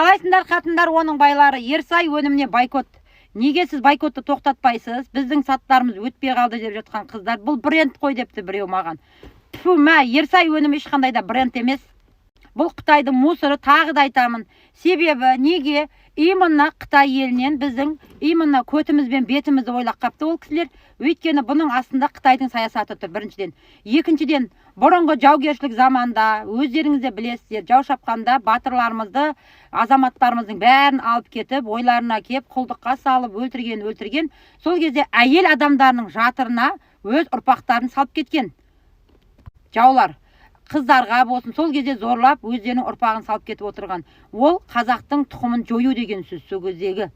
Қалайсыңдар, қатындар, оның байлары? Ерсай өніміне бойкот. Неге сіз бойкотты тоқтатпайсыз? Біздің саттарымыз өтпей қалды деп жатқан қыздар. Бұл бренд қой депті біреу маған. Тфу, мә, Ерсай өнімі ешқандай да бренд емес. Бұл қытайдың мусоры, тағы да айтамын. Себебі неге именно Қытай елінен біздің именно көтіміз бен бетімізді ойлап қапты ол кісілер? Өйткені бұның астында Қытайдың саясаты тұр, біріншіден. Екіншіден, бұрынғы жаугершілік заманда, өздеріңіз де білесіздер, жау шапқанда батырларымызды, азаматтарымыздың бәрін алып кетіп, ойларына кеп, құлдыққа салып, өлтірген, өлтірген. Сол кезде әйел адамдарының жатырына өз ұрпақтарын салып кеткен жаулар, қыздарға болсын, сол кезде зорлап өздерінің ұрпағын салып кетіп отырған. Ол қазақтың тұқымын жою деген сөз сол кездегі.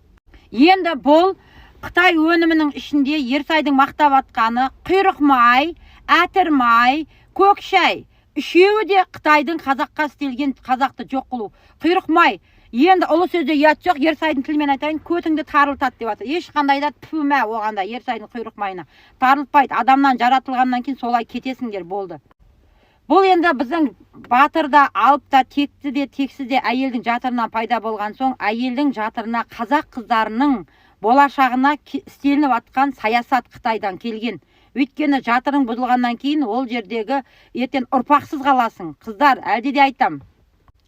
Енді бұл қытай өнімінің ішінде Ерсайдың мақтап атқаны құйрық май, әтір май, көк шай, үшеуі де қытайдың қазаққа істелген, қазақты жоқ қылу. Құйрық май енді, ұлы сөзде ұят жоқ, Ерсайдың тілімен айтайын, көтіңді тарылтады деп жатыр. Ешқандай да, тфу, мә, оған да, Ерсайдың құйрық майына тарылтпайды. Адамнан жаратылғаннан кейін солай кетесіңдер, болды. Бұл енді біздің батыр да, алып та, текті де, тексіз де әйелдің жатырынан пайда болған соң, әйелдің жатырына, қазақ қыздарының болашағына істелініп жатқан саясат қытайдан келген. Өйткені жатырың бұзылғаннан кейін ол жердегі ертең ұрпақсыз қаласың, қыздар, әлде де айтам.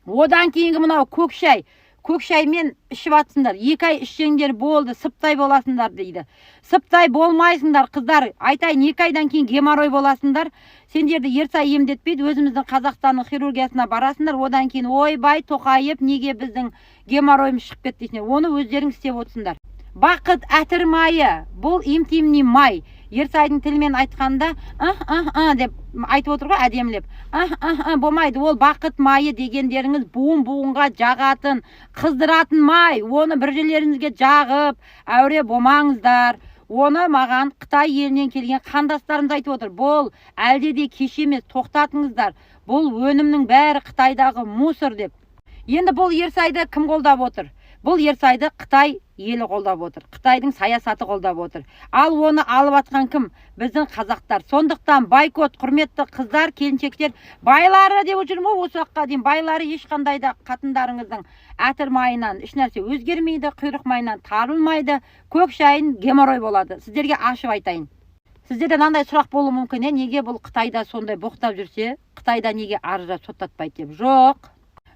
Одан кейінгі мынау көк шай. Көк шаймен ішіп жатсыңдар, 2 ай ішсеңдер болды, сыптай боласыңдар дейді. Сыптай болмайсыңдар, қыздар, айтайын, 2 айдан кейін геморрой боласыңдар. Сендерді Ерсай емдетпейді, өзіміздің Қазақстанның хирургиясына барасыңдар. Одан кейін: «Ойбай, Тоқаев, неге біздің геморройымыз шығып кетті?» – дейсіңдер. Оны өздерің істеп отырсыңдар. Бақыт әтір майы, бұл интимный май. Ерсайдың тілімен айтқанда, ых ых ы деп айтып отыр ғой әдемілеп. Ых ых ы болмайды. Ол бақыт майы дегендеріңіз буын буынға жағатын, қыздыратын май. Оны бір жерлеріңізге жағып әуре болмаңыздар. Оны маған Қытай елінен келген қандастарымыз айтып отыр. Бұл әлде де кеш емес, тоқтатыңыздар, бұл өнімнің бәрі қытайдағы мусор деп. Енді бұл Ерсайды кім қолдап отыр? Бұл Ерсайды Қытай елі қолдап отыр, Қытайдың саясаты қолдап отыр. Ал оны алып атқан кім? Біздің қазақтар. Сондықтан бойкот, құрметті қыздар, келіншектер, байлары деп жүрмін ғой осы уақытқа дейін. Байлары, ешқандай да қатындарыңыздың әтір майынан ешнәрсе өзгермейді, құйрық майынан тарылмайды, көк шайын геморрой болады. Сіздерге ашып айтайын, сіздерде мынандай сұрақ болуы мүмкін, иә: неге бұл Қытайда сондай боқтап жүрсе, Қытайда неге арыз жазып соттатпайды деп. Жоқ,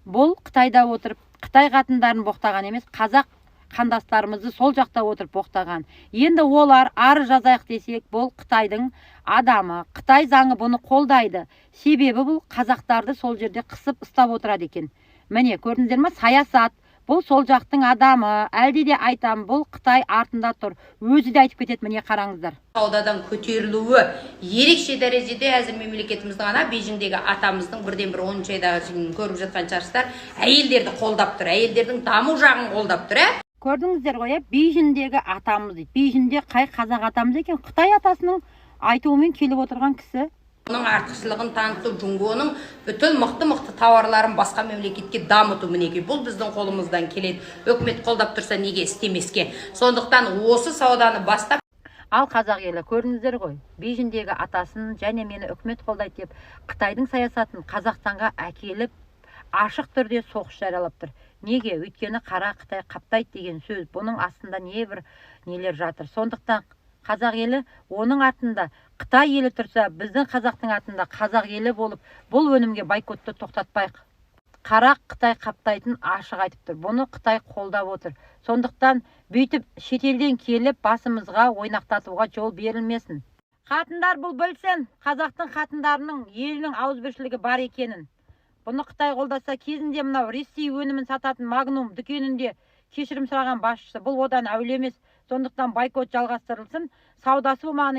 бұл Қытайда отырып қытай қатындарын боқтаған емес, қазақ қандастарымызды сол жақта отырып боқтаған. Енді олар арыз жазайық десек, бұл қытайдың адамы, қытай заңы бұны қолдайды. Себебі бұл қазақтарды сол жерде қысып ұстап отырады екен. Міне, көрдіңіздер ма, саясат. Бұл сол жақтың адамы, әлде де айтам, бұл Қытай артында тұр, өзі де айтып кетеді, міне, қараңыздар. Саудадан көтерілуі ерекше дәрежеде. Әзір мемлекетіміздің, ана Бейжіңдегі атамыздың бірден бір 10-айдағы көріп жатқан шығарсыздар, әйелдерді қолдап тұр, әйелдердің даму жағын қолдап тұр, иә. Көрдіңіздер ғой, иә, Бейжіңдегі атамыз дейді. Бейжіңде қай қазақ атамыз екен? Қытай атасының айтуымен келіп отырған кісі. Оның артықшылығын таныту, Джунгоның бүтін мықты мықты тауарларын басқа мемлекетке дамыту, мінекей, бұл біздің қолымыздан келеді. Үкімет қолдап тұрса, неге істемеске? Сондықтан осы сауданы бастап Ал қазақ елі, көрдіңіздер ғой, Бейжіңдегі атасын және мені үкімет қолдайды деп, Қытайдың саясатын Қазақстанға әкеліп, ашық түрде соғыс жариялап тұр. Неге? Өйткені қара қытай қаптайды деген сөз. Бұның астында не бір нелер жатыр? Сондықтан, қазақ елі, оның артында Қытай елі тұрса, біздің қазақтың артында қазақ елі болып, бұл өнімге бойкотты тоқтатпайық. Қара қытай қаптайтын ашық айтып тұр, бұны Қытай қолдап отыр. Сондықтан бүйтіп шетелден келіп басымызға ойнақтатуға жол берілмесін. Қатындар, бұл білсін, қазақтың қатындарының, елінің ауызбіршілігі бар екенін. Бұны Қытай қолдаса, кезінде мынау Ресей өнімін сататын Магнум дүкенінде кешірім сұраған басшысы, бұл одан әулие емес. Сондықтан бойкот жалғастырылсын, саудасы болмағаннан.